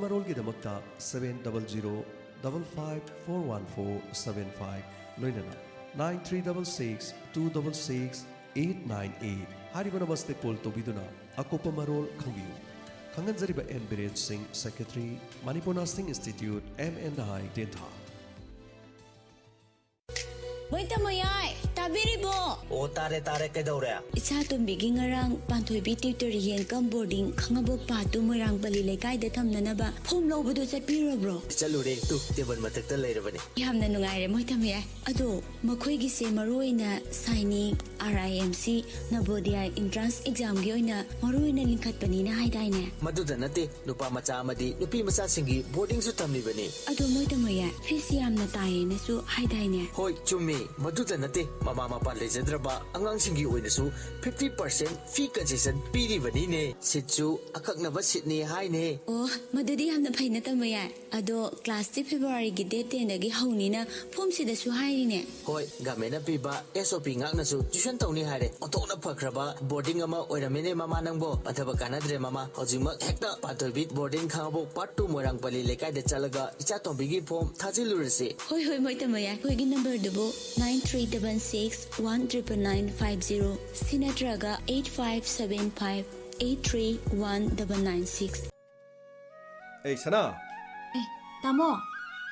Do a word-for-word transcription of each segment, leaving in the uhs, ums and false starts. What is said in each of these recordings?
ꯃꯔꯣꯜꯒꯤꯗꯃꯛꯇ seven double zero double five four one four seven five, ꯂꯣꯏꯅꯅ nine three double six two double six eight nine eight ꯍꯥꯏꯔꯤꯕ ꯅꯝꯕꯔꯁꯤꯗ call ꯇꯧꯕꯤꯗꯨꯅ ꯑꯀꯨꯞꯄ ꯃꯔꯣꯜ ꯈꯪꯕꯤꯌꯨ꯫ ꯈꯪꯍꯟꯖꯔꯤꯕ N Biren Singh, secretary, Manipur nursing institute, M N I, ꯇꯦꯟꯊꯥ꯫ ꯃꯣꯏ ꯇꯥꯃꯣ ꯌꯥꯏ, ꯇꯥꯕꯤꯔꯤꯕꯣ? ꯑꯣ, ꯇꯥꯔꯦ, ꯇꯥꯔꯦ꯫ ꯀꯩꯗꯧꯔꯦ? ꯏꯆꯥ ꯇꯣꯝꯕꯤꯒꯤ ꯉꯔꯥꯡ ꯄꯥꯟꯊꯣꯏꯕꯤ ꯇ꯭ꯌꯨꯇꯔꯤꯌꯦꯜ ꯀꯝ ꯕꯣꯔꯗꯤꯡ ꯈꯥꯉꯕꯣꯛ ꯄꯥꯠꯇꯨ ꯃꯣꯏꯔꯥꯡ ꯄꯜꯂꯤ ꯂꯩꯀꯥꯏꯗ ꯊꯝꯅꯅꯕ ꯐꯣꯝ ꯂꯧꯕꯗꯣ ꯆꯠꯄꯤꯔꯨꯔꯕ꯭ꯔꯣ? ꯆꯠꯂꯨꯔꯦ, ꯇꯨ ꯇꯦꯕꯜ ꯃꯊꯛꯇ ꯂꯩꯔꯕꯅꯦ꯫ ꯌꯥꯝꯅ ꯅꯨꯡꯉꯥꯏꯔꯦ ꯃꯣꯏ ꯇꯥꯃꯣ ꯌꯥꯏ꯫ ꯑꯗꯣ ꯃꯈꯣꯏꯒꯤꯁꯦ ꯃꯔꯨ ꯑꯣꯏꯅ ꯁꯥꯏꯅꯤꯛ, ꯑꯥꯔ ꯑꯥꯏ ꯑꯦꯝ ꯁꯤ, ꯅꯕꯣꯗꯤꯌꯥ ꯏꯟꯇ꯭ꯔꯥꯟꯁ ꯑꯦꯛꯖꯥꯝꯒꯤ ꯑꯣꯏꯅ ꯃꯔꯨ ꯑꯣꯏꯅ ꯂꯤꯡꯈꯠꯄꯅꯤꯅ ꯍꯥꯏꯗꯥꯏꯅꯦ? ꯃꯗꯨꯗ ꯅꯠꯇꯦ, ꯅꯨꯄꯥ ꯃꯆꯥ ꯑꯃꯗꯤ ꯅꯨꯄꯤ ꯃꯆꯥꯁꯤꯡꯒꯤ ꯕꯣꯔꯗꯤꯡꯁꯨ ꯊꯝꯂꯤꯕꯅꯤ꯫ ꯑꯗꯣ ꯃꯣꯏ ꯇꯥꯃꯣ ꯌꯥꯏ, ꯐꯤꯁ ꯌꯥꯝꯅ ꯇꯥꯏꯌꯦꯅꯁꯨ ꯍꯥꯏꯗꯥꯏꯅꯦ? ꯍꯣꯏ, ꯆꯨꯝꯃꯤ꯫ ꯃꯗꯨꯗ ꯅꯠꯇꯦ, ꯃꯃꯥ ꯃꯄꯥ ꯂꯩꯖꯗ꯭ꯔꯕ ꯑꯉꯥꯡꯁꯤꯡꯒꯤ ꯑꯣꯏꯅꯁꯨ fifty percent fee concession ꯄꯤꯔꯤꯕꯅꯤꯅꯦ꯫ ꯁꯤꯠꯁꯨ ꯑꯀꯛꯅꯕ ꯁꯤꯠꯅꯤ ꯍꯥꯏꯅꯦ꯫ ꯑꯣ, ꯃꯗꯨꯗꯤ ꯌꯥꯝꯅ ꯐꯩꯅ ꯇꯥꯃꯣ ꯌꯥꯏ꯫ ꯑꯗꯣ ꯀ꯭ꯂꯥꯁꯇꯤ ꯐꯦꯕ꯭ꯔꯨꯋꯥꯔꯤꯒꯤ ꯗꯦꯠ ꯇꯦꯟꯗꯒꯤ ꯍꯧꯅꯤꯅ ꯐꯣꯝꯁꯤꯗꯁꯨ ꯍꯥꯏꯔꯤꯅꯦ꯫ ꯍꯣꯏ, ꯒꯃꯦꯟꯅ ꯄꯤꯕ ꯑꯦꯁ ꯑꯣ ꯄꯤ ꯉꯥꯛꯅꯁꯨ ꯇ꯭ꯌꯨꯁꯟ ꯇꯧꯅꯤ ꯍꯥꯏꯔꯦ꯫ ꯑꯣꯟꯊꯣꯛꯅ ꯐꯈ꯭ꯔꯕ ꯕꯣꯔꯗꯤꯡ ꯑꯃ ꯑꯣꯏꯔꯝꯃꯦꯅꯦ ꯃꯃꯥ ꯅꯪꯕꯣ꯫ ꯃꯊꯕ ꯀꯥꯟꯅꯗ꯭ꯔꯦ ꯃꯃꯥ, ꯍꯧꯖꯤꯛꯃꯛ ꯍꯦꯛꯇ ꯄꯥꯟꯊꯣꯏꯕꯤ ꯕꯣꯔꯗꯤꯡ ꯈꯥꯉꯕꯣꯛ ꯄꯥꯔꯠ ꯇꯨ ꯃꯣꯏꯔꯥꯡ ꯄꯜꯂꯤ ꯂꯩꯀꯥꯏꯗ ꯆꯠꯂꯒ ꯏꯆꯥ ꯇꯣꯝꯕꯤꯒꯤ ꯐꯣꯝ ꯊꯥꯖꯤꯜꯂꯨꯔꯁꯤ꯫ ꯍꯣꯏ ꯍꯣꯏ ꯃꯣꯏ ꯇꯥꯃꯣ ꯌꯥꯏ, ꯑꯩꯈꯣꯏꯒꯤ ꯅꯝꯕꯔꯗꯨꯕꯨ nine three double six one triple nine five zero ꯁꯤ ꯅꯠꯇ꯭ꯔꯒ eight five seven five eight three one double nine six꯫ ꯑꯦ ꯁꯅꯥ꯫ ꯑꯦ, ꯇꯥꯃꯣ꯫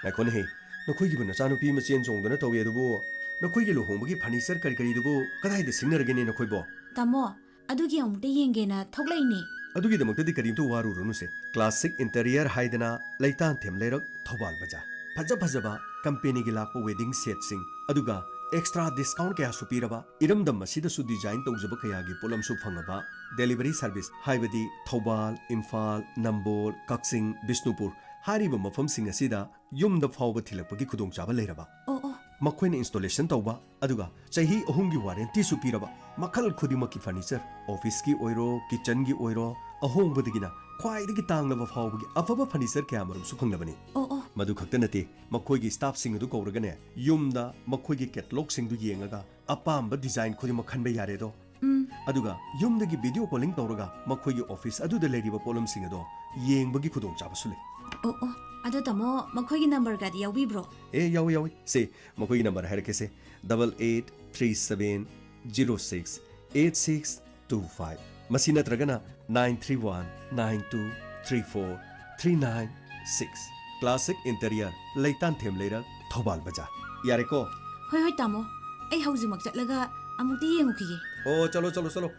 ꯉꯥꯏꯈꯣꯅꯦꯍꯦ, ꯅꯈꯣꯏꯒꯤꯕꯨ ꯅꯆꯥꯅꯨꯄꯤ ꯑꯃ ꯆꯦꯟ ꯆꯣꯡꯗꯅ ꯇꯧꯏ ꯑꯗꯨꯕꯨ, ꯅꯈꯣꯏꯒꯤ ꯂꯨꯍꯣꯡꯕꯒꯤ ꯐꯔꯅꯤꯆꯔ ꯀꯔꯤ ꯀꯔꯤꯗꯨꯕꯨ ꯀꯗꯥꯏꯗ ꯁꯤꯡꯅꯔꯒꯦꯅꯦ ꯅꯈꯣꯏꯕꯣ? ꯇꯥꯃꯣ, ꯑꯗꯨꯒꯤ ꯑꯃꯨꯛꯇ ꯌꯦꯡꯒꯦꯅ ꯊꯣꯛꯂꯛꯏꯅꯦ꯫ ꯑꯗꯨꯒꯤꯗꯃꯛꯇꯗꯤ ꯀꯔꯤꯝꯇ ꯋꯥꯔꯨꯔꯨꯅꯨꯁꯦ꯫ ꯀ꯭ꯂꯥꯁꯤꯛ ꯏꯟꯇꯔꯤꯌꯔ ꯍꯥꯏꯗꯅ ꯂꯩꯇꯥꯟꯊꯦꯝ ꯂꯩꯔꯛ, ꯊꯧꯕꯥꯜ ꯕꯖꯥꯔ꯫ ꯐꯖ ꯐꯖꯕ ꯀꯝꯄꯦꯅꯤꯒꯤ ꯂꯥꯛꯄ ꯋꯦꯗꯤꯡ ꯁꯦꯠꯁꯤꯡ, ꯑꯗꯨꯒ ꯑꯦꯛꯁꯇ꯭ꯔꯥ ꯗꯤꯁꯀꯥꯎꯟ ꯀꯌꯥꯁꯨ ꯄꯤꯔꯕ, ꯏꯔꯝꯗꯝ ꯑꯁꯤꯗꯁꯨ ꯗꯤꯖꯥꯏꯟ ꯇꯧꯖꯕ ꯀꯌꯥꯒꯤ ꯄꯣꯠꯂꯝꯁꯨ ꯐꯪꯉꯕ, ꯗꯦꯂꯤꯚꯔꯤ ꯁꯔꯚꯤꯁ, ꯍꯥꯏꯕꯗꯤ ꯊꯧꯕꯥꯜ, ꯏꯝꯐꯥꯜ, ꯅꯝꯕꯣꯜ, ꯀꯛꯆꯤꯡ, ꯕꯤꯁꯅꯨꯄꯨꯔ ꯍꯥꯏꯔꯤꯕ ꯃꯐꯝꯁꯤꯡ ꯑꯁꯤꯗ ꯌꯨꯝꯗ ꯐꯥꯎꯕ ꯊꯤꯜꯂꯛꯄꯒꯤ ꯈꯨꯗꯣꯡꯆꯥꯕ ꯂꯩꯔꯕ꯫ ꯑꯣ, ꯑꯣ꯫ ꯃꯈꯣꯏꯅ ꯏꯟꯁꯇꯣꯂꯦꯁꯟ ꯇꯧꯕ, ꯑꯗꯨꯒ ꯆꯍꯤ ꯑꯍꯨꯝꯒꯤ ꯋꯥꯔꯦꯟꯇꯤꯁꯨ ꯄꯤꯔꯕ꯫ ꯃꯈꯜ ꯈꯨꯗꯤꯡꯃꯛꯀꯤ ꯐꯔꯅꯤꯆꯔ, ꯑꯣꯐꯤꯁꯀꯤ ꯑꯣꯏꯔꯣ, ꯀꯤꯆꯟꯒꯤ ꯑꯣꯏꯔꯣ, ꯑꯍꯣꯡꯕꯗꯒꯤꯅ ꯈ꯭ꯋꯥꯏꯗꯒꯤ ꯇꯥꯡꯂꯕ ꯐꯥꯎꯕꯒꯤ ꯑꯐꯕ ꯐꯔꯅꯤꯆꯔ ꯀꯌꯥꯃꯔꯨꯝꯁꯨ ꯐꯪꯂꯕꯅꯤ꯫ ꯑꯣ, ꯑꯣ꯫ ꯃꯗꯨ ꯈꯛꯇ ꯅꯠꯇꯦ, ꯃꯈꯣꯏꯒꯤ ꯁ꯭ꯇꯥꯐꯁꯤꯡ ꯑꯗꯨ ꯀꯧꯔꯒꯅꯦ, ꯌꯨꯝꯗ ꯃꯈꯣꯏꯒꯤ ꯀꯦꯇꯂꯣꯒꯁꯤꯡꯗꯨ ꯌꯦꯡꯉꯒ ꯑꯄꯥꯝꯕ ꯗꯤꯖꯥꯏꯟ ꯈꯨꯗꯤꯡꯃꯛ ꯈꯟꯕ ꯌꯥꯔꯦꯗꯣ꯫ ꯎꯝ꯫ ꯑꯗꯨꯒ ꯌꯨꯝꯗꯒꯤ ꯚꯤꯗꯤꯑꯣ ꯀꯣꯂꯤꯡ ꯇꯧꯔꯒ ꯃꯈꯣꯏꯒꯤ ꯑꯣꯐꯤꯁ ꯑꯗꯨꯗ ꯂꯩꯔꯤꯕ ꯄꯣꯠꯂꯝꯁꯤꯡ ꯑꯗꯣ ꯌꯦꯡꯕꯒꯤ ꯈꯨꯗꯣꯡꯆꯥꯕꯁꯨ ꯂꯩ꯫ ꯑꯣ ꯑꯣ꯫ ꯑꯗꯣ ꯇꯥꯃꯣ, ꯃꯈꯣꯏꯒꯤ ꯅꯝꯕꯔꯒꯗꯤ ꯌꯥꯎꯕꯤꯕ꯭ꯔꯣ? ꯑꯦ, ꯌꯥꯎꯏ, ꯌꯥꯎꯏ꯫ ꯁꯦ, ꯃꯈꯣꯏꯒꯤ number ꯍꯥꯏꯔꯛꯀꯦꯁꯦ: double eight three seven zero six eight six two five꯫ ꯃꯁꯤ ꯅꯠꯇ꯭ꯔꯒꯅ nine three one nine two three four three nine six꯫ Classic Interior, ꯂꯩꯇꯥꯟꯊꯦꯝ ꯂꯩꯔꯛ, ꯊꯧꯕꯥꯜ ꯕꯖꯥꯔ꯫ ꯌꯥꯔꯦꯀꯣ? ꯍꯣꯏ ꯍꯣꯏ ꯇꯥꯃꯣ, ꯑꯩ ꯍꯧꯖꯤꯛꯃꯛ ꯆꯠꯂꯒ ꯑꯃꯨꯛꯇ ꯌꯦꯡꯉꯨꯈꯤꯒꯦ꯫ ꯑꯣ, ꯆꯠꯂꯣ, ꯆꯠꯂꯣ, ꯆꯠꯂꯣ꯫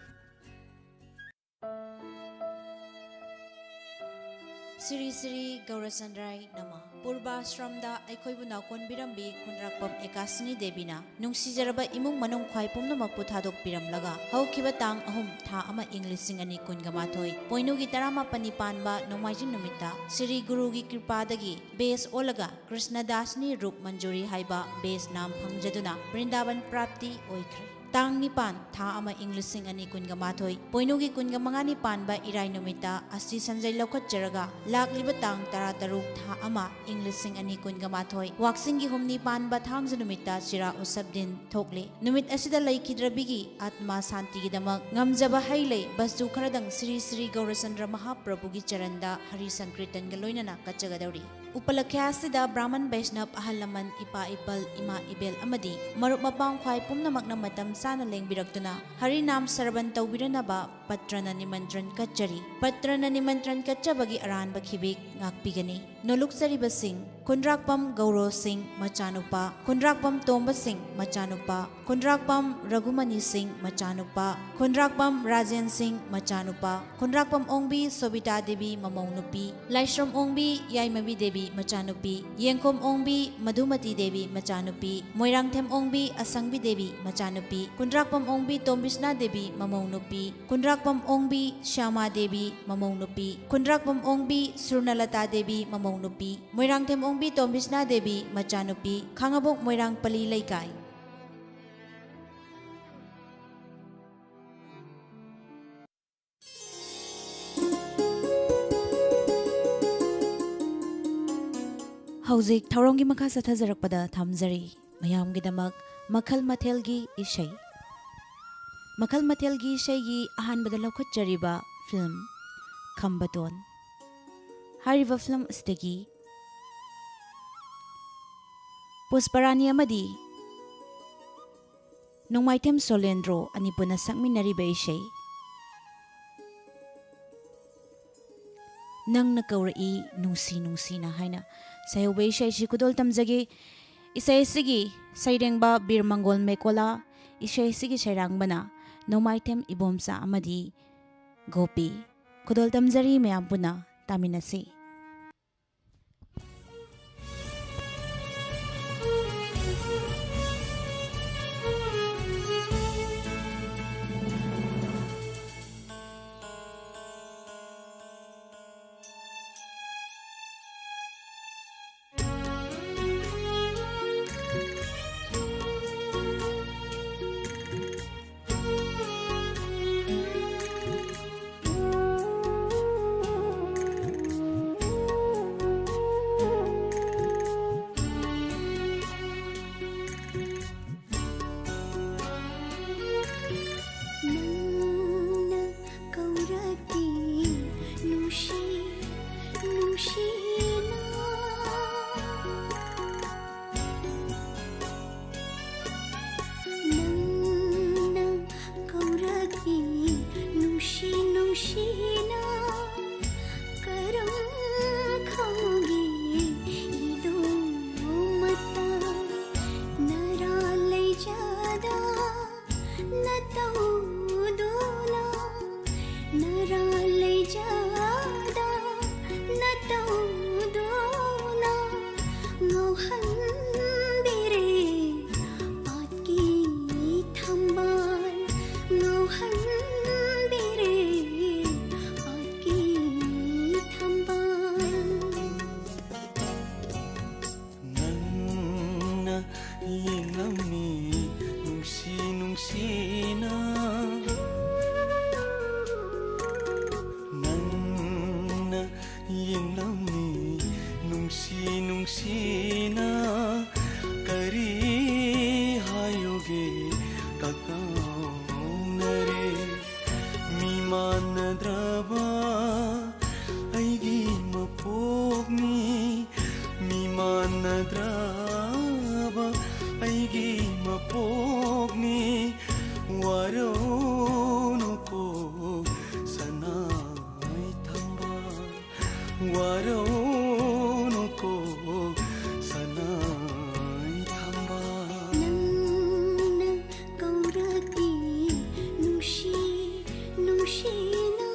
ꯁ꯭ꯔꯤ ꯁ꯭ꯔꯤ ꯒꯧꯔꯆꯟꯗ꯭ꯔꯥꯏ ꯅꯃ꯫ ꯄꯨꯔꯕꯥꯁ꯭ꯔꯝꯗ ꯑꯩꯈꯣꯏꯕꯨ ꯅꯥꯎꯀꯣꯟꯕꯤꯔꯝꯕꯤ ꯈꯨꯟꯗ꯭ꯔꯥꯛꯄꯝ ꯑꯦꯀꯥꯁꯤꯅꯤ ꯗꯦꯕꯤꯅ ꯅꯨꯡꯁꯤꯖꯔꯕ ꯏꯃꯨꯡ ꯃꯅꯨꯡ ꯈ꯭ꯋꯥꯏ ꯄꯨꯝꯅꯃꯛꯄꯨ ꯊꯥꯗꯣꯛꯄꯤꯔꯝꯂꯒ ꯍꯧꯈꯤꯕ ꯇꯥꯡ ꯑꯍꯨꯝ ꯊꯥ ꯑꯃ ꯏꯪ ꯂꯤꯁꯤꯡ ꯑꯅꯤ ꯀꯨꯟꯒ ꯃꯥꯊꯣꯏ ꯄꯣꯏꯅꯨꯒꯤ ꯇꯔꯥꯃꯥꯄꯟꯅꯤ ꯄꯥꯟꯕ ꯅꯣꯡꯃꯥꯏꯖꯤꯡ ꯅꯨꯃꯤꯠꯇ ꯁ꯭ꯔꯤ ꯒꯨꯔꯨꯒꯤ ꯀ꯭ꯔꯤꯄꯥꯗꯒꯤ ꯕꯦꯁ ꯑꯣꯜꯂꯒ ꯀ꯭ꯔꯤꯁꯅꯗꯥꯁꯅꯤ ꯔꯨꯞ ꯃꯟꯖꯨꯔꯤ ꯍꯥꯏꯕ ꯕꯦꯁ ꯅꯥꯝ ꯐꯪꯖꯗꯨꯅ ꯕ꯭ꯔꯤꯟꯗꯥꯕꯟ ꯄ꯭ꯔꯥꯞꯇꯤ ꯑꯣꯏꯈ꯭ꯔꯦ꯫ ꯇꯥꯡ ꯅꯤꯄꯥꯟ ꯊꯥ ꯑꯃ ꯏꯪ ꯂꯤꯁꯤꯡ ꯑꯅꯤ ꯀꯨꯟꯒ ꯃꯥꯊꯣꯏ ꯄꯣꯏꯅꯨꯒꯤ ꯀꯨꯟꯒ ꯃꯉꯥꯅꯤ ꯄꯥꯟꯕ ꯏꯔꯥꯏ ꯅꯨꯃꯤꯠꯇ ꯑꯁꯤ ꯁꯟꯖꯩ ꯂꯧꯈꯠꯆꯔꯒ ꯂꯥꯛꯂꯤꯕ ꯇꯥꯡ ꯇꯔꯥ ꯇꯔꯨꯛ ꯊꯥ ꯑꯃ ꯏꯪ ꯂꯤꯁꯤꯡ ꯑꯅꯤ ꯀꯨꯟꯒ ꯃꯥꯊꯣꯏ ꯋꯥꯛꯆꯤꯡꯒꯤ ꯍꯨꯝꯅꯤ ꯄꯥꯟꯕ ꯊꯥꯡꯖ ꯅꯨꯃꯤꯠꯇ ꯆꯤꯔꯥ ꯎꯁꯕ ꯗꯤꯟ ꯊꯣꯛꯂꯦ꯫ ꯅꯨꯃꯤꯠ ꯑꯁꯤꯗ ꯂꯩꯈꯤꯗ꯭ꯔꯕꯤꯒꯤ ꯑꯥꯠꯃꯥ ꯁꯥꯟꯇꯤꯒꯤꯗꯃꯛ ꯉꯝꯖꯕ ꯍꯩ ꯂꯩ ꯕꯁꯇꯨ ꯈꯔꯗꯪ ꯁ꯭ꯔꯤ ꯁ꯭ꯔꯤ ꯒꯧꯔꯆꯟꯗ꯭ꯔ ꯃꯍꯥꯄ꯭ꯔꯚꯨꯒꯤ ꯆꯔꯟꯗ ꯍꯔꯤ ꯁꯪꯀ꯭ꯔꯤꯇꯟꯒ ꯂꯣꯏꯅꯅ ꯀꯠꯆꯒꯗꯧꯔꯤ꯫ ꯎꯄꯂꯈ꯭ꯌꯥ ꯑꯁꯤꯗ ꯕ꯭ꯔꯥꯍꯃꯟ ꯕꯩꯁꯅꯕ, ꯑꯍꯜ ꯂꯃꯟ, ꯏꯄꯥ ꯏꯄꯜ, ꯏꯃꯥ ꯏꯕꯦꯜ ꯑꯃꯗꯤ ꯃꯔꯨꯞ ꯃꯄꯥꯡ ꯈ꯭ꯋꯥꯏ ꯄꯨꯝꯅꯃꯛꯅ ꯃꯇꯝ ꯆꯥꯅ ꯂꯦꯡꯕꯤꯔꯛꯇꯨꯅ ꯍꯔꯤꯅꯥꯝ ꯁ꯭ꯔꯕꯟ ꯇꯧꯕꯤꯔꯅꯕ ꯄꯠꯇ꯭ꯔꯅ ꯅꯤꯃꯟꯇ꯭ꯔꯟ ꯀꯠꯆꯔꯤ꯫ ꯄꯠꯇ꯭ꯔꯅ ꯅꯤꯃꯟꯇ꯭ꯔꯟ ꯀꯠꯆꯕꯒꯤ ꯑꯔꯥꯟꯕ ꯈꯤꯕꯤꯛ ꯉꯥꯛꯄꯤꯒꯅꯤ꯫ ꯅꯣꯂꯨꯛꯆꯔꯤꯕꯁꯤꯡ: ꯈꯨꯟꯗ꯭ꯔꯥꯛꯄꯝ ꯒꯧꯔꯣ ꯁꯤꯡ ꯃꯆꯥꯅꯨꯄꯥ, ꯈꯨꯟꯗ꯭ꯔꯥꯛꯄꯝ ꯇꯣꯝꯕ ꯁꯤꯡ ꯃꯆꯥꯅꯨꯄꯥ, ꯈꯨꯟꯗ꯭ꯔꯥꯛꯄꯝ ꯔꯘꯨꯃꯅꯤ ꯁꯤꯡ ꯃꯆꯥꯅꯨꯄꯥ, ꯈꯨꯟꯗ꯭ꯔꯥꯛꯄꯝ ꯔꯥꯖꯦꯟ ꯁꯤꯡ ꯃꯆꯥꯅꯨꯄꯥ, ꯈꯨꯟꯗ꯭ꯔꯥꯛꯄꯝ ꯑꯣꯡꯕꯤ ꯁꯣꯕꯤꯇꯥ ꯗꯦꯕꯤ ꯃꯃꯧ ꯅꯨꯄꯤ, ꯂꯥꯏꯁ꯭ꯔꯝ ꯑꯣꯡꯕꯤ ꯌꯥꯏꯃꯕꯤ ꯗꯦꯕꯤ ꯃꯆꯥꯅꯨꯄꯤ, ꯌꯦꯡꯈꯣꯝ ꯑꯣꯡꯕꯤ ꯃꯙꯨꯃꯇꯤ ꯗꯦꯕꯤ ꯃꯆꯥꯅꯨꯄꯤ, ꯃꯣꯏꯔꯥꯡꯊꯦꯝ ꯑꯣꯡꯕꯤ ꯑꯁꯪꯕꯤ ꯗꯦꯕꯤ ꯃꯆꯥꯅꯨꯄꯤ, ꯈꯨꯟꯗ꯭ꯔꯥꯛꯄꯝ ꯑꯣꯡꯕꯤ ꯇꯣꯝꯕꯤꯁꯅꯥ ꯗꯦꯕꯤ ꯃꯃꯧ ꯅꯨꯄꯤ, ꯈꯨꯟꯗ꯭ꯔꯥꯛꯄꯝ ꯑꯣꯡꯕꯤ ꯁ꯭ꯌꯥꯃꯥ ꯗꯦꯕꯤ ꯃꯃꯧ ꯅꯨꯄꯤ, ꯈꯨꯟꯗ꯭ꯔꯥꯛꯄꯝ ꯑꯣꯡꯕꯤ ꯁꯨꯔꯅꯂꯇꯥ ꯗꯦꯕꯤ ꯃꯃꯧ ꯅꯨꯄꯤ, ꯃꯣꯏꯔꯥꯡꯊꯦꯝ ꯑꯣꯡꯕꯤ ꯇꯣꯝꯕꯤꯁꯅꯥ ꯗꯦꯕꯤ ꯃꯆꯥꯅꯨꯄꯤ, ꯈꯥꯉꯕꯣꯛ ꯃꯣꯏꯔꯥꯡ ꯄꯂꯤ ꯂꯩꯀꯥꯏ꯫ ꯍꯧꯖꯤꯛ ꯊꯧꯔꯝꯒꯤ ꯃꯈꯥ ꯆꯠꯊꯖꯔꯛꯄꯗ ꯊꯝꯖꯔꯤ ꯃꯌꯥꯝꯒꯤꯗꯃꯛ ꯃꯈꯜ ꯃꯊꯦꯜꯒꯤ ꯏꯁꯩ꯫ ꯃꯈꯜ ꯃꯊꯦꯜꯒꯤ ꯏꯁꯩꯒꯤ ꯑꯍꯥꯟꯕꯗ ꯂꯧꯈꯠꯆꯔꯤꯕ ꯐꯤꯂꯝ ꯈꯝꯕꯇꯣꯟ꯫ ꯍꯥꯏꯔꯤꯕ ꯐꯤꯂꯝ ꯑꯁꯤꯗꯒꯤ ꯄꯨꯁꯄꯔꯥꯅꯤ ꯑꯃꯗꯤ ꯅꯣꯡꯃꯥꯏꯊꯦꯝ ꯁꯣꯂꯦꯟꯗ꯭ꯔꯣ ꯑꯅꯤ ꯄꯨꯟꯅ ꯁꯛꯃꯤꯟꯅꯔꯤꯕ ꯏꯁꯩ "ꯅꯪꯅ ꯀꯧꯔꯛꯏ ꯅꯨꯡꯁꯤ ꯅꯨꯡꯁꯤꯅ" ꯍꯥꯏꯅ ꯁꯩꯍꯧꯕ ꯏꯁꯩꯁꯤ ꯈꯨꯗꯣꯜ ꯇꯝꯖꯒꯦ꯫ ꯏꯁꯩ ꯑꯁꯤꯒꯤ ꯁꯩꯔꯦꯡꯕ ꯕꯤꯔ ꯃꯪꯒꯣꯜ ꯃꯦꯀꯣꯂꯥ, ꯏꯁꯩ ꯑꯁꯤꯒꯤ ꯁꯩꯔꯥꯡꯕꯅ ꯅꯣꯡꯃꯥꯏꯊꯦꯝ ꯏꯕꯣꯝꯆꯥ ꯑꯃꯗꯤ ꯒꯣꯄꯤ꯫ ꯈꯨꯗꯣꯜ ꯇꯝꯖꯔꯤ, ꯃꯌꯥꯝ ꯄꯨꯟꯅ ꯇꯥꯃꯤꯟꯅꯁꯤ꯫ ꯅꯪꯅ ꯀꯧꯔꯛꯏ ꯅꯨꯡꯁꯤ ꯅꯨꯡꯁꯤꯅ꯫ ꯅꯪꯅ ꯀꯧꯔꯛꯏ ꯅꯨꯡꯁꯤ ꯅꯨꯡꯁꯤꯅ꯫ ꯀꯔꯝ ꯈꯪꯒꯦ ꯏꯗꯣ ꯃꯇ ꯅꯔꯥ ꯂꯩꯖꯗ ꯅꯇꯧꯗꯨꯅ, ꯅꯔꯥ ꯂꯩꯖꯗ ꯅꯇꯧꯗꯨꯅ ꯉꯥꯎꯍꯟꯕꯤꯔꯦ ꯄꯥꯠꯀꯤ ꯊꯝꯕꯥꯜ, ꯉꯥꯎꯍꯟꯕꯤꯔꯦ ꯄꯥꯠꯀꯤ ꯊꯝꯕꯥꯜ꯫ ꯅꯪꯅ ꯌꯦꯡꯂꯝꯃꯤ ꯅꯨꯡꯁꯤ ꯅꯨꯡꯁꯤꯅ꯫ ꯅꯪꯅ ꯌꯦꯡꯂꯝꯃꯤ ꯅꯨꯡꯁꯤ ꯅꯨꯡꯁꯤꯅ꯫ ꯀꯔꯤ ꯍꯥꯏꯌꯨꯒꯦ ꯀꯀꯥꯎ ꯄꯣꯛꯅꯤ, ꯃꯤꯃꯥꯟꯅꯗ꯭ꯔꯕ ꯑꯩꯒꯤ ꯃꯄꯣꯛꯅꯤ꯫ ꯋꯥꯔꯧꯅꯨꯀꯣ ꯁꯅꯥꯏ ꯊꯝꯕꯥꯜ, ꯋꯥꯔꯧꯅꯨꯀꯣ ꯁꯅꯥꯏ ꯊꯝꯕꯥꯜ꯫ ꯅꯪꯅ ꯀꯧꯔꯛꯏ ꯅꯨꯡꯁꯤ ꯅꯨꯡꯁꯤꯅ꯫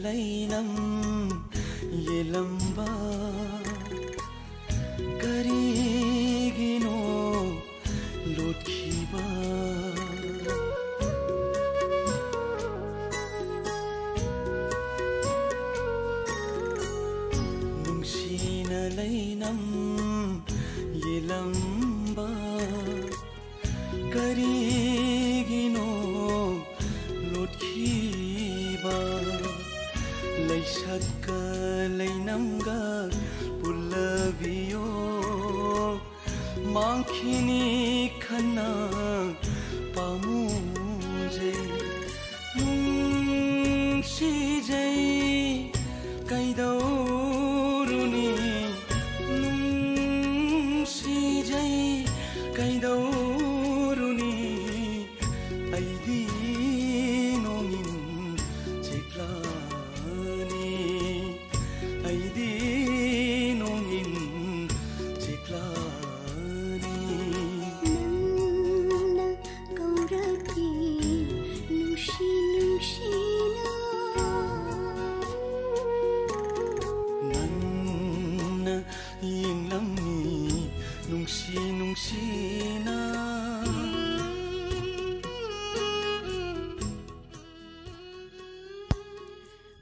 ꯑꯩ ꯅꯪ ꯌꯦꯜꯂꯝꯕ ꯀꯔꯤꯒꯤꯅꯣ ꯂꯣꯠꯈꯤꯕ? ꯅꯨꯡꯁꯤꯅ ꯂꯩꯅꯝ ꯌꯦꯜꯂꯝꯕ ꯀꯔꯤꯒꯤꯅꯣ ꯂꯣꯠꯈꯤꯕ? ꯂꯩꯁꯛꯀ ꯂꯩꯅꯝꯒ ꯄꯨꯜꯂꯕꯤꯌꯣ, ꯃꯥꯡꯈꯤꯅꯤ ꯈꯟꯅ ꯄꯥꯝꯃꯨꯖꯩ꯫ ꯅꯨꯡꯁꯤꯖꯩ ꯀꯩꯗꯧꯔꯨꯅꯤ, ꯅꯨꯡꯁꯤꯖꯩ ꯀꯩꯗꯧꯔꯨꯅꯤ, ꯑꯩꯗꯤ ꯅꯣꯡꯏꯟ ꯆꯤꯛꯂꯥꯅꯤ, ꯑꯩꯗꯤ ꯅꯣꯡꯏꯟ ꯆꯤꯛꯂꯥꯅꯤ꯫ ꯅꯪꯅ ꯀꯧꯔꯛꯏ ꯅꯨꯡꯁꯤ ꯅꯨꯡꯁꯤꯅ, ꯅꯪꯅ ꯌꯦꯡꯂꯝꯃꯤ ꯅꯨꯡꯁꯤ ꯅꯨꯡꯁꯤꯅ꯫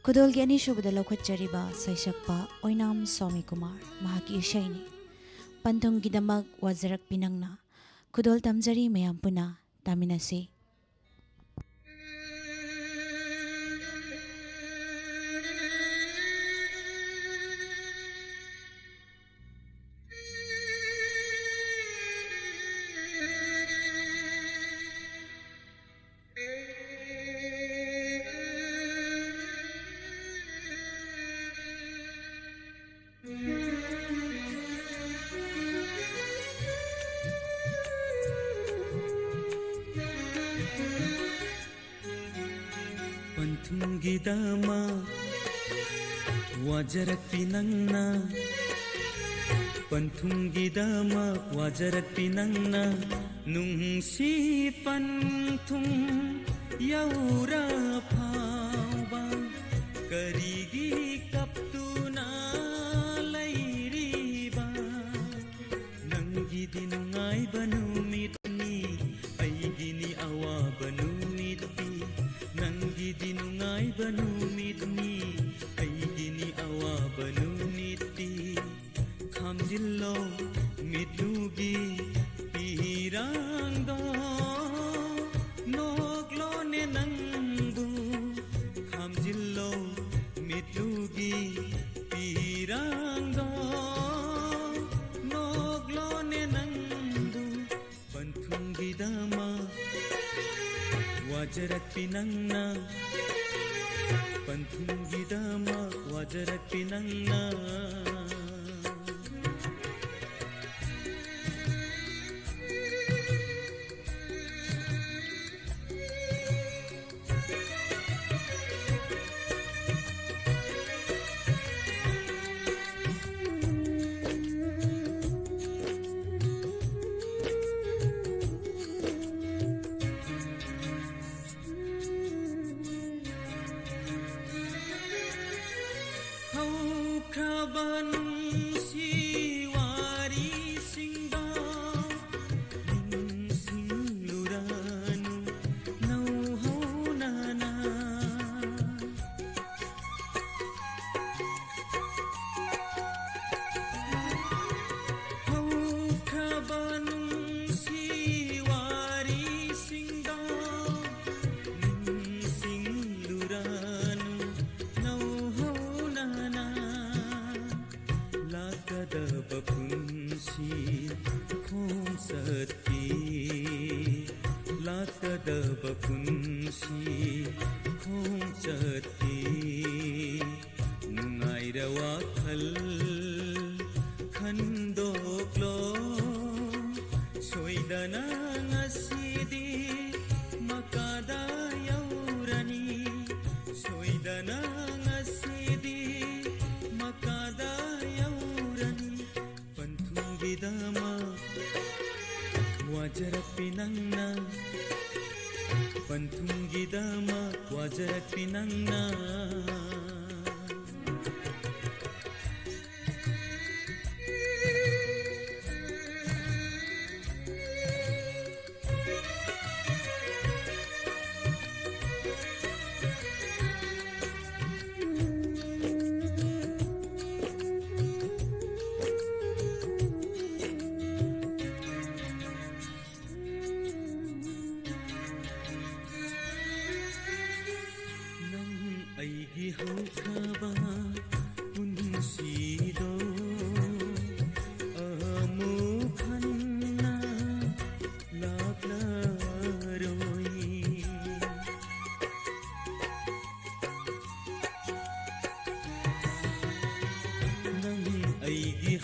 ꯈꯨꯗꯣꯜꯒꯤ ꯑꯅꯤꯁꯨꯕꯗ ꯂꯧꯈꯠꯆꯔꯤꯕ ꯁꯩꯁꯛꯄ ꯑꯣꯏꯅꯥꯝ ꯁ꯭ꯋꯥꯃꯤ ꯀꯨꯃꯥꯔ, ꯃꯍꯥꯛꯀꯤ ꯏꯁꯩꯅꯤ꯫ ꯄꯟꯊꯨꯡꯒꯤꯗꯃꯛ ꯋꯥꯖꯔꯛꯄꯤ ꯅꯪꯅ꯫ ꯈꯨꯗꯣꯜ ꯇꯝꯖꯔꯤ ꯃꯌꯥꯝ ꯄꯨꯟꯅ ꯇꯥꯃꯤꯟꯅꯁꯤ꯫ ꯄꯟꯊꯨꯡꯒꯤꯗꯃꯛ ꯋꯥꯖꯔꯛꯄꯤ ꯅꯪꯅ, ꯄꯟꯊꯨꯡꯒꯤꯗꯃꯛ ꯋꯥꯖꯔꯛꯄꯤ ꯅꯪꯅ, ꯅꯨꯡꯁꯤ ꯄꯟꯊꯨꯡ ꯌꯧꯔ ꯐꯥꯎꯕ ꯀꯞꯇꯨꯅ ꯂꯩꯔꯤꯕ ꯅꯪꯒꯤꯗꯤ ꯅꯨꯡꯉꯥꯏꯕ ꯅꯨꯃꯤꯠꯅꯤ, ꯑꯩꯒꯤꯅꯤ ꯑꯋꯥꯕ ꯅꯨꯃꯤꯠꯇꯤ꯫ ꯅꯪꯒꯤꯗꯤ ꯅꯨꯡꯉꯥꯏꯕ ꯅꯨꯃꯤꯠꯅꯤ, ꯑꯩꯒꯤꯅꯤ ꯑꯋꯥꯕ ꯅꯨꯃꯤꯠꯇꯤ꯫ ꯈꯥꯝꯖꯤꯜꯂꯣ ꯃꯤꯠꯂꯨꯒꯤ ꯄꯤꯔꯥꯡꯗꯣ, ꯅꯣꯛꯂꯣꯅꯦ ꯅꯪꯕꯨ꯫ ꯈꯥꯝꯖꯤꯜꯂꯣ ꯃꯤꯠꯂꯨꯒꯤ ꯄꯤꯔꯥꯡꯗꯣ, ꯅꯣꯛꯂꯣꯅꯦ ꯅꯪꯕꯨ꯫ ꯄꯟꯊꯨꯡꯒꯤꯗꯃꯛ ꯋꯥꯖꯔꯛꯄꯤ ꯅꯪꯅ, ꯄꯟꯊꯨꯡꯒꯤꯗꯃꯛ ꯋꯥꯖꯔꯛꯄꯤ ꯅꯪꯅ꯫ ꯍꯧꯈ꯭ꯔꯕ ꯅꯨꯡꯁꯤ ꯋꯥꯔꯤꯁꯤꯡꯗꯣ ꯅꯤꯡꯁꯤꯡꯂꯨꯔꯅꯨ ꯅꯧꯍꯧꯅꯅ꯫ ꯍꯧꯈ꯭ꯔꯕ ꯅꯨꯡꯁꯤ ꯋꯥꯔꯤꯁꯤꯡꯗꯣ ꯅꯤꯡꯁꯤꯡꯂꯨꯔꯅꯨ ꯅꯧꯍꯧꯅꯅ꯫ ꯂꯥꯛꯀꯗꯕ ꯄꯨꯟꯁꯤ ꯈꯣꯡꯆꯠꯀꯤ, ꯂꯥꯛꯀꯗꯕ ꯄꯨꯟꯁꯤ ꯈꯣꯡꯆꯠꯀꯤ ꯅꯨꯡꯉꯥꯏꯔ ꯋꯥꯈꯜ ꯈꯟꯗꯣꯛꯂꯣ꯫ ꯁꯣꯏꯗꯅ ꯉꯁꯤꯗꯤ ꯃꯀꯥꯗ ꯌꯧꯔꯅꯤ, ꯁꯣꯏꯗꯅ ꯉꯁꯤꯗꯤ ꯃꯀꯥꯗ ꯌꯧꯔꯅꯤ꯫ ꯄꯟꯊꯨꯡꯒꯤꯗꯃꯛ ꯋꯥꯖꯔꯛꯄꯤ ꯅꯪꯅ, ꯄꯟꯊꯨꯡꯒꯤꯗꯃꯛ ꯋꯥꯖꯔꯛꯄꯤ ꯅꯪꯅ꯫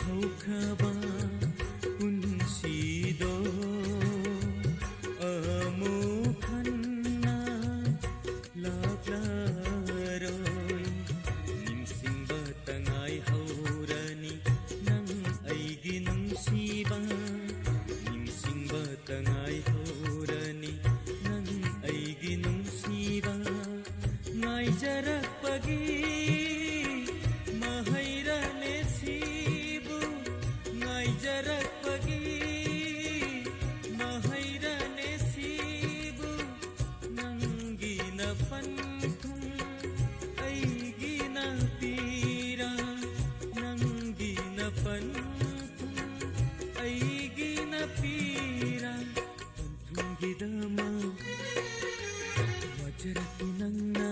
ꯍꯧꯈ꯭ꯔꯕ ꯄꯨꯟꯁꯤꯗꯣ ꯑꯃꯨꯛ ꯍꯟꯅ ꯂꯥꯛꯂꯔꯣꯏ꯫ ꯅꯤꯡꯁꯤꯡꯕꯇ ꯉꯥꯏꯍꯧꯔꯅꯤ ꯅꯪ ꯑꯩꯒꯤ ꯅꯨꯡꯁꯤꯕ꯫ ꯅꯤꯡꯁꯤꯡꯕꯇ ꯉꯥꯏꯍꯧꯔꯅꯤ ꯅꯪ ꯑꯩꯒꯤ ꯅꯨꯡꯁꯤꯕ꯫ ꯉꯥꯏꯖꯔꯛꯄꯒꯤ ꯃꯍꯩꯔꯅꯦ ꯁꯤꯕꯨ꯫ ꯉꯥꯏꯖꯔꯛꯄꯒꯤ ꯃꯍꯩꯔꯅꯦ ꯁꯤꯕꯨ꯫ ꯅꯪꯒꯤꯅ ꯄꯟꯊꯨꯡ ꯑꯩꯒꯤꯅ ꯄꯤꯔꯥꯡ꯫ ꯅꯪꯒꯤꯅ ꯄꯟꯊꯨꯡ ꯑꯩꯒꯤꯅ ꯄꯤꯔꯥꯡ꯫ ꯄꯟꯊꯨꯡꯒꯤꯗꯃꯛ ꯋꯥꯖꯔꯛꯄꯤ ꯅꯪꯅ꯫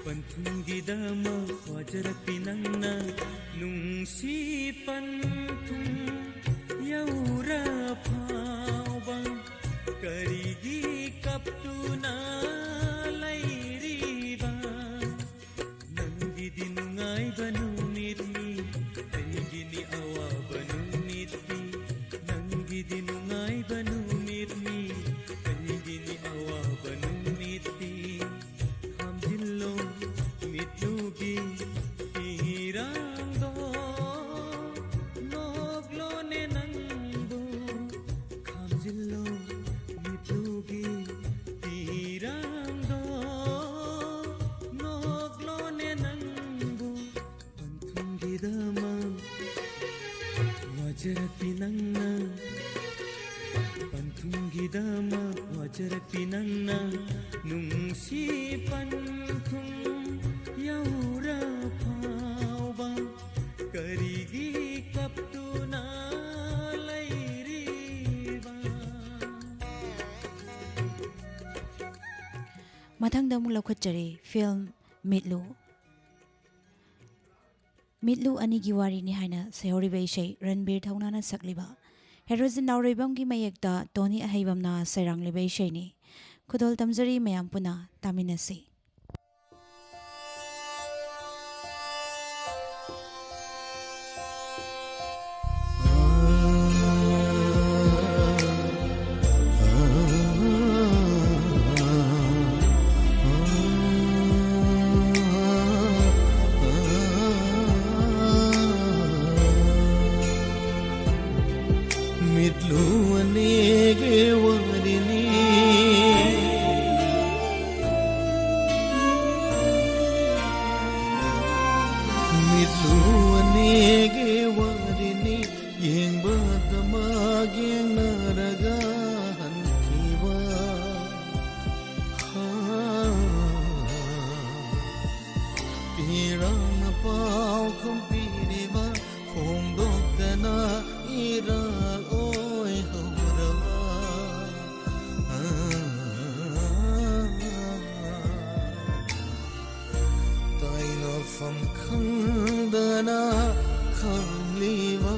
ꯄꯟꯊꯨꯡꯒꯤꯗꯃꯛ ꯋꯥꯖꯔꯛꯄꯤ ꯅꯪꯅ꯫ ꯅꯨꯡꯁꯤ ꯄꯟꯊꯨꯡ ꯌꯧꯔ ꯐꯥꯎꯕ ꯀꯔꯤꯒꯤ ꯀꯞꯇꯨꯅ ꯂꯩꯔꯤꯕ? ꯅꯪꯒꯤꯗꯤ ꯅꯨꯡꯉꯥꯏꯕ ꯅꯨꯃꯤꯠꯅꯤ, ꯑꯩꯒꯤꯅꯤ ꯑꯋꯥꯕ ꯅꯨꯃꯤꯠꯅꯤ꯫ ꯅꯪꯒꯤꯗꯤ ꯅꯨꯡꯉꯥꯏꯕ ꯅꯨꯃꯤꯠꯅꯤ, ꯑꯩꯒꯤꯅꯤ ꯑꯋꯥꯕ ꯅꯨꯃꯤꯠꯅꯤ꯫ ꯈꯥꯝꯖꯤꯜꯂꯣ ꯃꯤꯠꯂꯨꯒꯤ ꯄꯤꯔꯥꯡꯗꯣ, ꯅꯣꯛꯂꯣꯅꯦ ꯅꯪꯕꯨ꯫ ꯈꯥꯝꯖꯤꯜꯂꯣ ꯃꯤꯠꯂꯨꯒꯤ ꯄꯤꯔꯥꯡꯗꯣ, ꯅꯣꯛꯂꯣꯅꯦ ꯅꯪꯕꯨ꯫ ꯄꯟꯊꯨꯡꯒꯤꯗꯃꯛ ꯋꯥꯖꯔꯛꯄꯤ ꯅꯪꯅ꯫ ꯄꯟꯊꯨꯡꯒꯤꯗꯃꯛ ꯋꯥꯖꯔꯛꯄꯤ ꯅꯪꯅ꯫ ꯅꯨꯡꯁꯤ ꯄꯟꯊꯨꯡ ꯌꯧꯔ ꯐꯥꯎꯕ ꯀꯔꯤꯒꯤ ꯀꯞꯇꯨꯅ ꯂꯩꯔꯤꯕ? ꯃꯊꯪꯗ ꯑꯃꯨꯛ ꯂꯧꯈꯠꯆꯔꯤ ꯐꯤꯜꯝ ꯃꯤꯠꯂꯨ꯫ ꯃꯤꯠꯂꯨ ꯑꯅꯤꯒꯤ ꯋꯥꯔꯤꯅꯤ ꯍꯥꯏꯅ ꯁꯩꯍꯧꯔꯤꯕ ꯏꯁꯩ ꯔꯟꯕꯤꯔ ꯊꯧꯅꯥꯅ ꯁꯛꯂꯤꯕ꯫ ꯍꯦꯔꯣꯖꯤꯠ ꯅꯥꯎꯔꯩꯕꯝꯒꯤ ꯃꯌꯦꯛꯇ ꯇꯣꯅꯤ ꯑꯍꯩꯕꯝꯅ ꯁꯩꯔꯥꯡꯂꯤꯕ ꯏꯁꯩꯅꯤ꯫ ꯈꯨꯗꯣꯜ ꯇꯝꯖꯔꯤ, ꯃꯌꯥꯝ ꯄꯨꯟꯅ ꯇꯥꯃꯤꯟꯅꯁꯤ꯫ ꯂꯨ ꯑꯅꯤꯒꯤ ꯋꯥꯔꯤꯅꯤ, ꯌꯦꯡꯕꯗ ꯃꯥ ꯌꯦꯡꯅꯔꯒ ꯍꯟꯈꯤꯕ꯫ ꯍꯥ꯫ ꯄꯤꯔꯥꯡꯅ ꯄꯥꯎꯈꯨꯝ ꯄꯤꯔꯤꯕ, ꯐꯣꯡꯗꯣꯛꯇꯅ ꯏꯔꯥꯜ ꯑꯣꯏꯍꯧꯔꯕ꯫ ꯇꯥꯏꯅꯐꯝ ꯈꯪꯗꯅ ꯈꯪꯂꯤꯕ,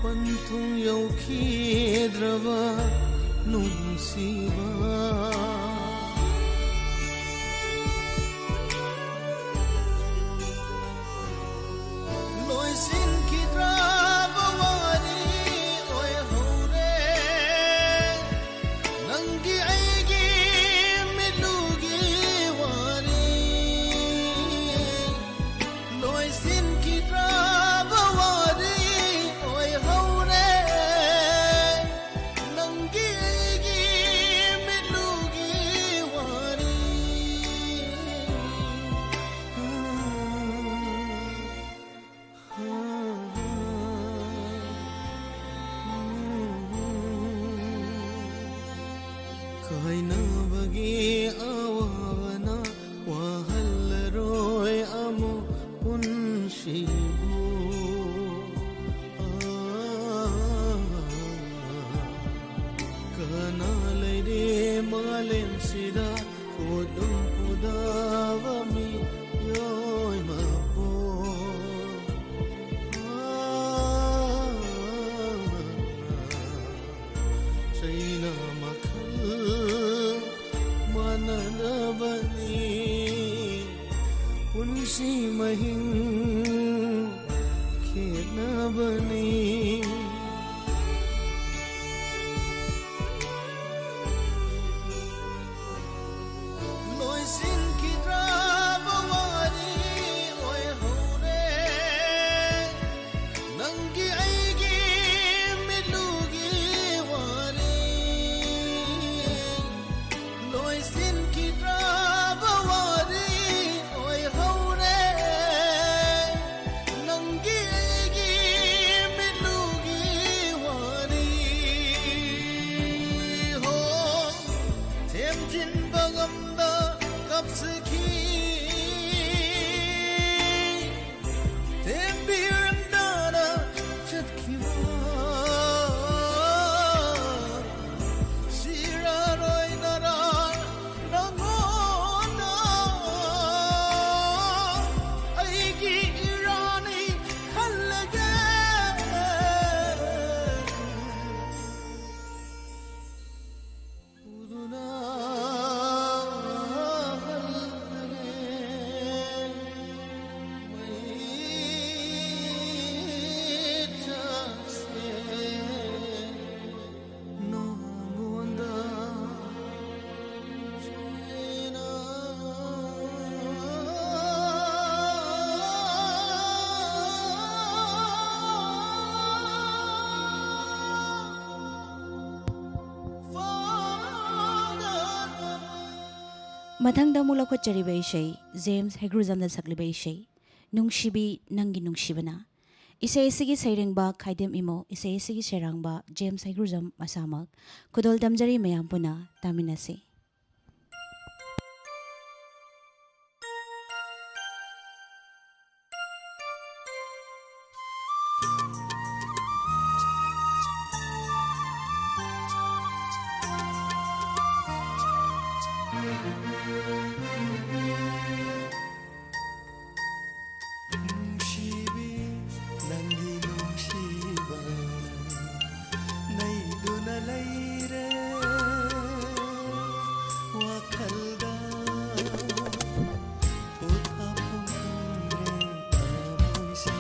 ꯄꯟꯊꯨꯡ ꯌꯧꯈꯤꯗ꯭ꯔꯕ ꯅꯨꯡꯁꯤꯕ꯫ ꯂꯣꯏꯁꯤꯟꯈꯤꯗ꯭ꯔꯕ ꯋꯥꯔꯤ ꯑꯣꯏꯍꯧꯔꯦ, ꯅꯪꯒꯤ ꯑꯩꯒꯤ ꯃꯤꯠꯂꯨꯒꯤ ꯋꯥꯔꯤ꯫ ꯂꯣꯏꯁꯤꯟꯈꯤꯗ꯭ꯔꯕ ꯋꯥꯔꯤ ꯑꯣꯏꯍꯧꯔꯦ, ꯅꯪꯒꯤ ꯑꯩꯒꯤ ꯃꯤꯠꯂꯨꯒꯤ ꯋꯥꯔꯤ꯫ ꯀꯥꯏꯅꯕꯒꯤ ꯑꯋꯥꯕꯅ ꯋꯥꯍꯜꯂꯔꯣꯏ ꯑꯃꯨꯛ ꯄꯨꯟꯁꯤꯕꯨ꯫ ꯀꯅꯥ ꯂꯩꯔꯦ ꯃꯥꯂꯦꯝꯁꯤꯗ ꯈꯨꯗꯨꯝ ꯄꯨꯗꯕ ꯃꯤꯑꯣꯏ ꯃꯄꯣꯛ? ꯆꯩꯅ ꯃꯈꯜ ꯃꯥꯟꯅꯗꯕꯅꯤ, ꯄꯨꯟꯁꯤ ꯃꯍꯤꯡ ꯈꯦꯠꯅꯕꯅꯤ꯫ ꯂꯣꯏꯁꯤꯟꯈꯤꯗ꯭ꯔꯕ ꯋꯥꯔꯤ ꯑꯣꯏꯍꯧꯔꯦ, ꯅꯪꯒꯤ ꯑꯩꯒꯤ ꯃꯤꯠꯂꯨꯒꯤ ꯋꯥꯔꯤ꯫ ꯂꯣꯏꯁꯤꯟꯈꯤꯗ꯭ꯔꯕ ꯋꯥꯔꯤ ꯑꯣꯏꯍꯧꯔꯦ, ꯃꯊꯪꯗ ꯑꯃꯨꯛ ꯂꯧꯈꯠꯆꯔꯤꯕ ꯏꯁꯩ, ꯖꯦꯝꯁ ꯍꯩꯒ꯭ꯔꯨꯖꯝꯅ ꯁꯛꯂꯤꯕ ꯏꯁꯩ, ꯅꯨꯡꯁꯤꯕꯤ ꯅꯪꯒꯤ ꯅꯨꯡꯁꯤꯕꯅ꯫ ꯏꯁꯩ ꯑꯁꯤꯒꯤ ꯁꯩꯔꯦꯡꯕ ꯈꯥꯏꯗꯦꯝ ꯏꯃꯣ, ꯏꯁꯩ ꯑꯁꯤꯒꯤ ꯁꯩꯔꯥꯡꯕ ꯖꯦꯝꯁ ꯍꯩꯒ꯭ꯔꯨꯖꯝ ꯃꯁꯥꯃꯛ꯫ ꯈꯨꯗꯣꯜ ꯇꯝꯖꯔꯤ, ꯃꯌꯥꯝ ꯄꯨꯟꯅ ꯇꯥꯃꯤꯟꯅꯁꯤ꯫ ꯅꯨꯡꯁꯤꯕꯤ, ꯅꯪꯒꯤ ꯅꯨꯡꯁꯤꯕ ꯅꯩꯗꯨꯅ ꯂꯩꯔꯦ ꯋꯥꯈꯜꯗ꯫ ꯄꯣꯊꯥꯐꯝ ꯈꯪꯗ꯭ꯔꯦ ꯊꯃꯣꯏꯁꯦ꯫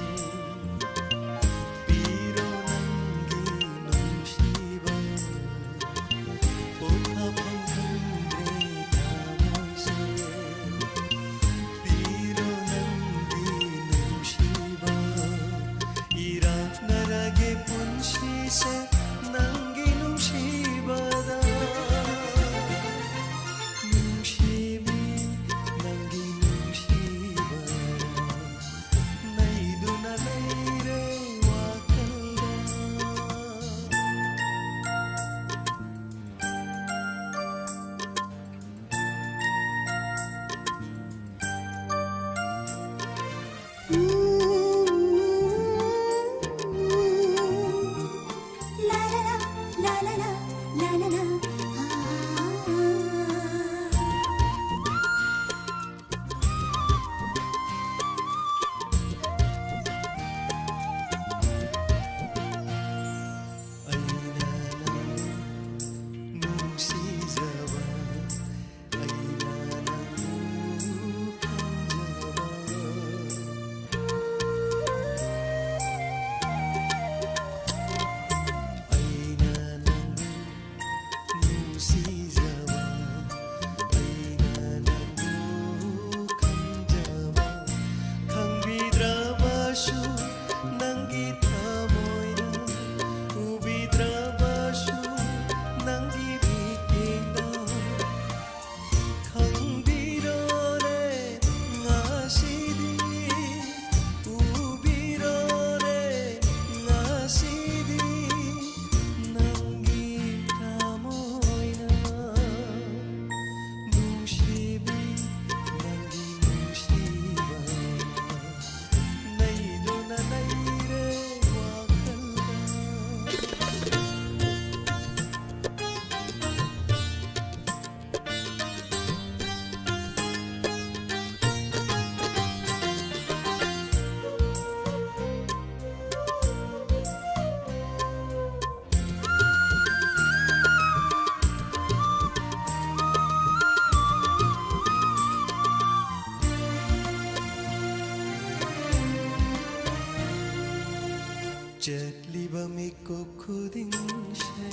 ꯃꯤꯀꯨꯞ ꯈꯨꯗꯤꯡꯁꯦ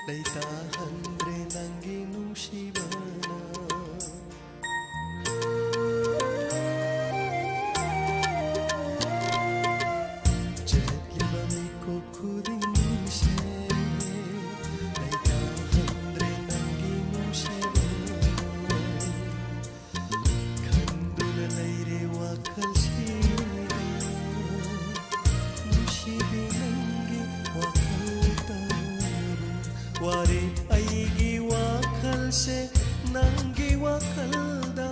ꯂꯩꯇꯥꯍꯟꯗ꯭ꯔꯦ ꯅꯪꯒꯤ ꯅꯨꯡꯁꯤꯕꯅ꯫ ꯆꯠꯂꯤꯕ ꯃꯤꯀꯨꯞ ꯈꯨꯗꯤꯡꯁꯦ ꯂꯩꯇꯥꯍꯟꯗ꯭ꯔꯦ ꯅꯪꯒꯤ ꯅꯨꯡꯁꯤꯕꯅ꯫ ꯈꯟꯗꯨꯅ ꯂꯩꯔꯦ ꯋꯥꯈꯜꯁꯤꯗ ꯅꯨꯡꯁꯤꯕꯤ ꯅꯪꯒꯤ ꯋꯥꯈꯜꯗ꯫ ꯋꯥꯔꯦ ꯑꯩꯒꯤ ꯋꯥꯈꯜꯁꯦ ꯅꯪꯒꯤ ꯋꯥꯈꯜꯗ꯫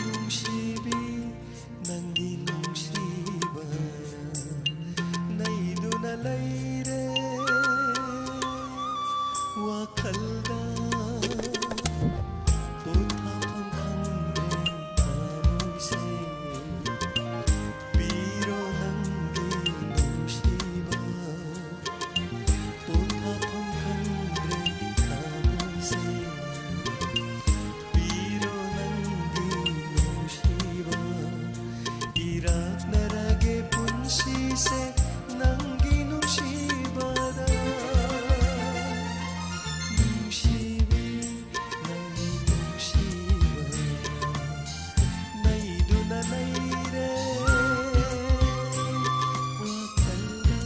ꯅꯨꯡꯁꯤꯕꯤ ꯅꯪꯒꯤ ꯅꯨꯡꯁꯤꯕ ꯅꯩꯗꯨꯅ ꯂꯩꯔꯦ ꯋꯥꯈꯜꯗ꯫ ꯄꯣꯊꯥꯐꯝ ꯈꯪꯗ꯭ꯔꯦ ꯊꯃꯣꯏꯁꯦ꯫ ꯄꯤꯔꯣ ꯅꯪꯒꯤ ꯅꯨꯡꯁꯤꯕ꯫ ꯄꯣꯊꯥꯐꯝ ꯈꯪꯗ꯭ꯔꯦ ꯊꯃꯣꯏꯁꯦ꯫ ꯄꯤꯔꯣ ꯅꯪꯒꯤ ꯅꯨꯡꯁꯤꯕ꯫ ꯏꯔꯥꯛꯅꯔꯒꯦ ꯄꯨꯟꯁꯤꯁꯦ ꯅꯪꯒꯤ ꯅꯨꯡꯁꯤꯕꯗ꯫ ꯅꯨꯡꯁꯤꯕꯤ ꯅꯪꯒꯤ ꯅꯨꯡꯁꯤꯕ ꯅꯩꯗꯨꯅ ꯂꯩꯔꯦ ꯋꯥꯈꯜꯗ꯫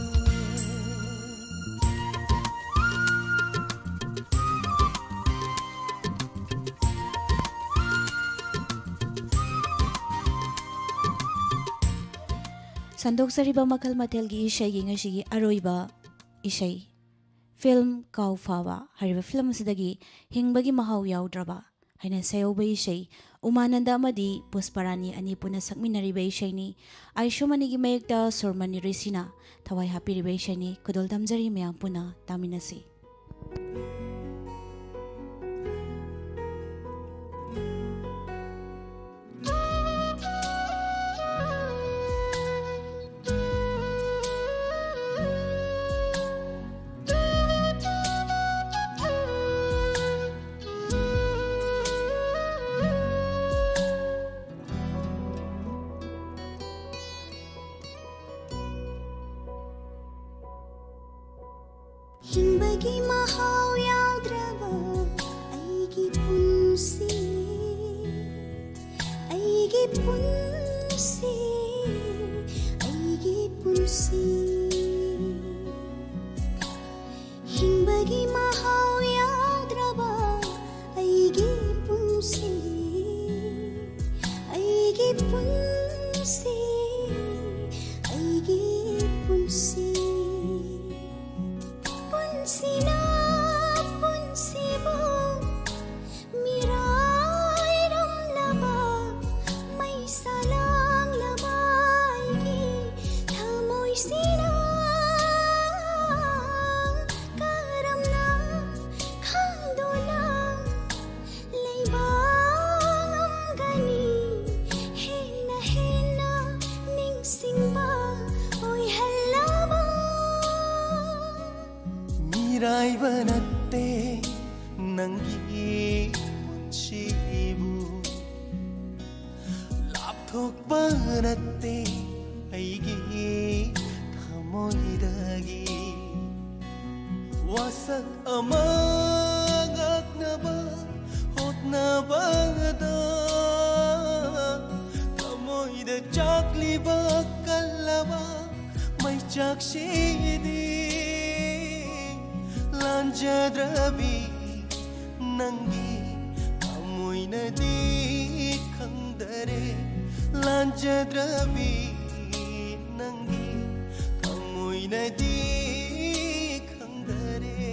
ꯁꯟꯗꯣꯛꯆꯔꯤꯕ ꯃꯈꯜ ꯃꯊꯦꯜꯒꯤ ꯏꯁꯩꯒꯤ ꯉꯁꯤꯒꯤ ꯑꯔꯣꯏꯕ ꯏꯁꯩ, ꯐꯤꯜꯝ ꯀꯥꯎ ꯐꯥꯕ ꯍꯥꯏꯔꯤꯕ ꯐꯤꯜꯝ ꯑꯁꯤꯗꯒꯤ ꯍꯤꯡꯕꯒꯤ ꯃꯍꯥꯎ ꯌꯥꯎꯗ꯭ꯔꯕ ꯍꯥꯏꯅ ꯁꯩꯍꯧꯕ ꯏꯁꯩ, ꯎꯃꯥꯅꯟꯗ ꯑꯃꯗꯤ ꯄꯨꯁꯄꯔꯥꯅꯤ ꯑꯅꯤ ꯄꯨꯟꯅ ꯁꯛꯃꯤꯟꯅꯔꯤꯕ ꯏꯁꯩꯅꯤ꯫ ꯑꯥꯏꯁꯣꯃꯅꯤꯒꯤ ꯃꯌꯦꯛꯇ ꯁꯨꯔꯃꯅꯤ ꯔꯤꯁꯤꯅ ꯊꯋꯥꯏ ꯍꯥꯞꯄꯤꯔꯤꯕ ꯏꯁꯩꯅꯤ꯫ ꯈꯨꯗꯣꯜ ꯇꯝꯖꯔꯤ, ꯃꯌꯥꯝ ꯄꯨꯟꯅ ꯇꯥꯃꯤꯟꯅꯁꯤ꯫ ꯒꯤ ꯃꯍꯥꯎ ꯌꯥꯎꯗ꯭ꯔꯕ ꯑꯩꯒꯤ ꯄꯨꯟꯁꯤ, ꯑꯩꯒꯤ ꯄꯨꯟꯁꯤ, ꯑꯩꯒꯤ ꯄꯨꯟꯁꯤ꯫ ꯍꯤꯡꯕꯒꯤ ꯃꯍꯥꯎ ꯌꯥꯎꯗ꯭ꯔꯕ ꯑꯩꯒꯤ ꯄꯨꯟꯁꯤ, ꯑꯩꯒꯤ ꯄꯨꯟꯁꯤ, ꯑꯩꯒꯤ ꯄꯨꯟꯁꯤ꯫ ꯄꯨꯟꯁꯤꯅ ꯄꯨꯟꯁꯤꯕꯨ ꯃꯤꯔꯥꯏꯔꯝꯂꯕ, ꯃꯩꯁꯥ ꯂꯥꯡꯂꯕ ꯑꯩꯒꯤ ꯊꯃꯣꯏꯁꯤꯅ ꯀꯔꯝꯅ ꯈꯪꯗꯨꯅ ꯂꯩꯕ ꯉꯝꯒꯅꯤ? ꯍꯦꯟꯅ ꯍꯦꯟꯅ ꯅꯤꯡꯁꯤꯡꯕ ꯑꯣꯏꯍꯜꯂꯕ꯫ ꯃꯤꯔꯥꯏꯕ ꯅꯠꯇꯦ ꯅꯪꯒꯤ ꯄꯨꯟꯁꯤꯕꯨ, ꯂꯥꯞꯊꯣꯛꯄ ꯅꯠꯇꯦ ꯑꯩꯒꯤ ꯊꯃꯣꯏꯗꯒꯤ꯫ ꯋꯥꯁꯛ ꯑꯃ ꯉꯥꯛꯅꯕ ꯍꯣꯠꯅꯕꯗ ꯊꯃꯣꯏꯗ ꯆꯥꯛꯂꯤꯕ ꯀꯜꯂꯕ ꯃꯩꯆꯥꯛꯁꯤꯗꯤ ꯂꯥꯟꯖꯗ꯭ꯔꯕꯤ ꯅꯪꯒꯤ ꯊꯃꯣꯏꯅꯗꯤ ꯈꯪꯗꯔꯦ, ꯂꯥꯟꯖꯗ꯭ꯔꯕꯤ ꯅꯪꯒꯤ ꯊꯃꯣꯏꯅꯗꯤ ꯈꯪꯗꯔꯦ꯫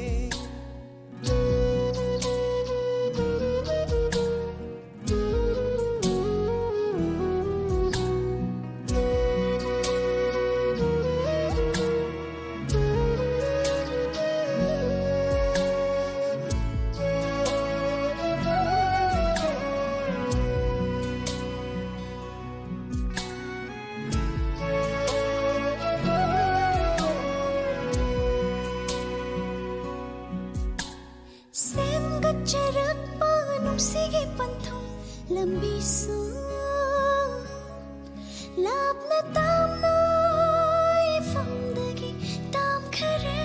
ꯁꯦꯝꯒꯠꯆꯔꯛꯄ ꯅꯨꯡꯁꯤꯒꯤ ꯄꯟꯊꯨꯡ ꯂꯝꯕꯤꯁꯨ ꯂꯥꯞꯅ ꯇꯥꯝꯅ ꯏꯐꯝꯗꯒꯤ ꯇꯥꯝꯈꯔꯦ꯫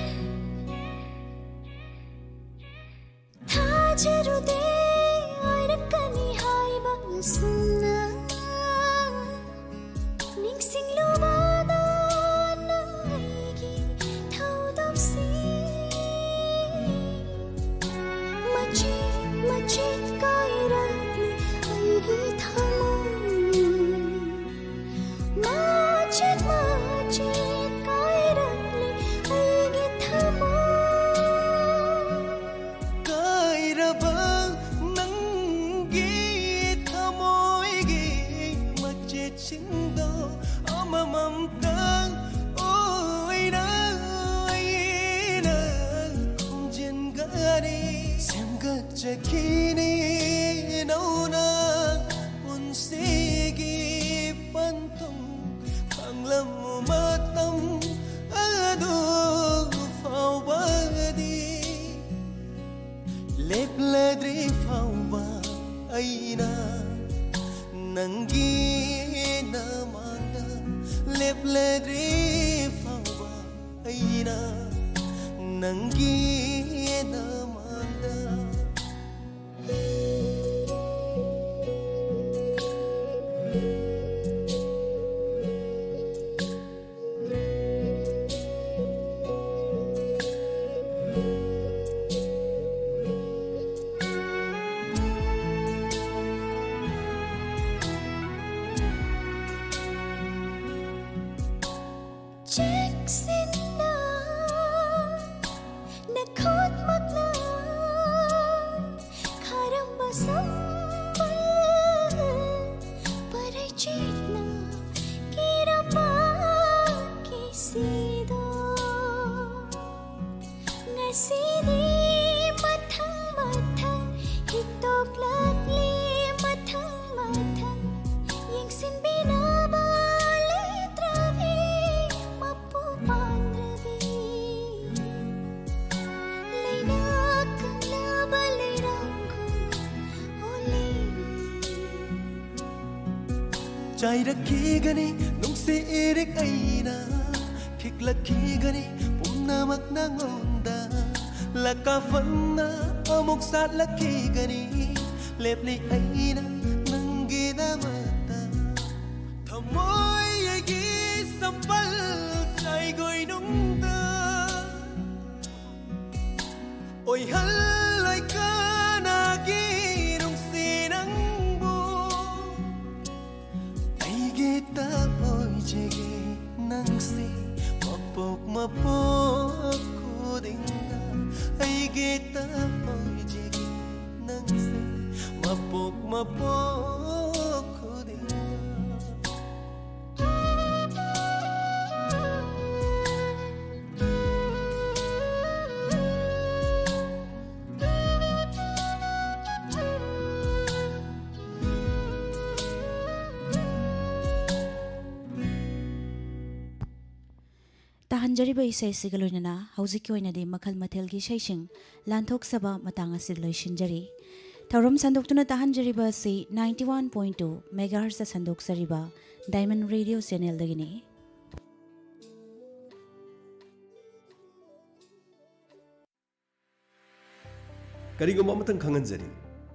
ꯑꯩꯅ ꯅꯪꯒꯤ ꯅꯃꯥꯡꯗ ꯂꯦꯞꯂꯗ꯭ꯔꯤ ꯐꯥꯎꯕ ꯑꯩꯅ ꯅꯪꯒꯤ ꯅꯃꯥꯡꯗ ꯆꯦꯛꯁꯤꯟꯅ ꯅꯈꯨꯠꯃꯛꯅ ꯈꯥꯔꯝꯕ ꯁꯝꯕꯜ ꯄꯔꯩ ꯆꯦꯠꯅ ꯀꯤꯔꯝꯕ ꯀꯤꯁꯤꯗꯣ ꯉꯁꯤꯗꯤ ꯃꯊꯪ ꯃꯊꯪ ꯍꯤꯛꯇꯣꯛꯂꯛꯂꯤ ꯃꯊꯪ ꯃꯊꯪ ꯌꯦꯡꯁꯤꯟꯕꯤꯅꯕ ꯂꯩꯇ꯭ꯔꯕꯤ ꯃꯄꯨ ꯄꯥꯟꯗ꯭ꯔꯕꯤ ꯂꯩꯅꯥ ꯀꯪꯂꯕ ꯂꯩꯔꯥꯡꯒꯨꯝ ꯑꯣꯜꯂꯤ ꯆꯥꯏꯔꯛꯈꯤꯒꯅꯤ ꯅꯨꯡꯁꯤ ꯏꯔꯤꯛ ꯑꯩꯅ ꯈꯤꯛꯂꯛꯈꯤꯒꯅꯤ ꯄꯨꯝꯅꯃꯛ ꯅꯉꯣꯟꯗ ꯂꯀꯥꯐꯟꯅ ꯑꯃꯨꯛ ꯁꯥꯠꯂꯛꯈꯤꯒꯅꯤ ꯂꯦꯞꯂꯤ ꯑꯩꯅ ꯅꯪꯒꯤꯗꯃꯛꯇ ꯊꯃꯣꯏ ꯑꯩꯒꯤ ꯁꯝꯄꯜ ꯆꯥꯏꯒꯣꯏꯅꯨꯡꯗ ꯑꯣꯏꯍꯜꯂꯣꯏ ꯀꯅꯥꯒꯤ ꯅꯨꯡꯁꯤ ꯅꯪꯕꯨ ꯑꯩꯒꯤꯇ ꯑꯣꯏꯖꯒꯦ ꯅꯪꯁꯦ ꯃꯄꯣꯛ ꯃꯄꯣꯛ ꯈꯨꯗꯤꯡꯗ ꯑꯩꯒꯤꯇ ꯑꯣꯏꯖꯒꯦ ꯅꯪꯁꯦ ꯃꯄꯣꯛ ꯃꯄꯣꯛ ꯈꯨꯗꯤꯡꯗ ꯇꯥꯍꯟꯖꯔꯤꯕ ꯏꯁꯩꯁꯤꯒ ꯂꯣꯏꯅꯅ ꯍꯧꯖꯤꯛꯀꯤ ꯑꯣꯏꯅꯗꯤ ꯃꯈꯜ ꯃꯊꯦꯜꯒꯤ ꯏꯁꯩꯁꯤꯡ ꯂꯥꯟꯊꯣꯛꯆꯕ ꯃꯇꯥꯡ ꯑꯁꯤꯗ ꯂꯣꯏꯁꯤꯟꯖꯔꯤ꯫ ꯊꯧꯔꯝ ꯁꯟꯗꯣꯛꯇꯨꯅ ꯇꯥꯍꯟꯖꯔꯤꯕ ꯑꯁꯤ ninety one point two megahertz ꯁꯟꯗꯣꯛꯆꯔꯤꯕ Diamond Radio channel ꯗꯒꯤꯅꯤ꯫ ꯀꯔꯤꯒꯨꯝꯕ ꯑꯃꯇꯪ ꯈꯪꯍꯟꯖꯔꯤ,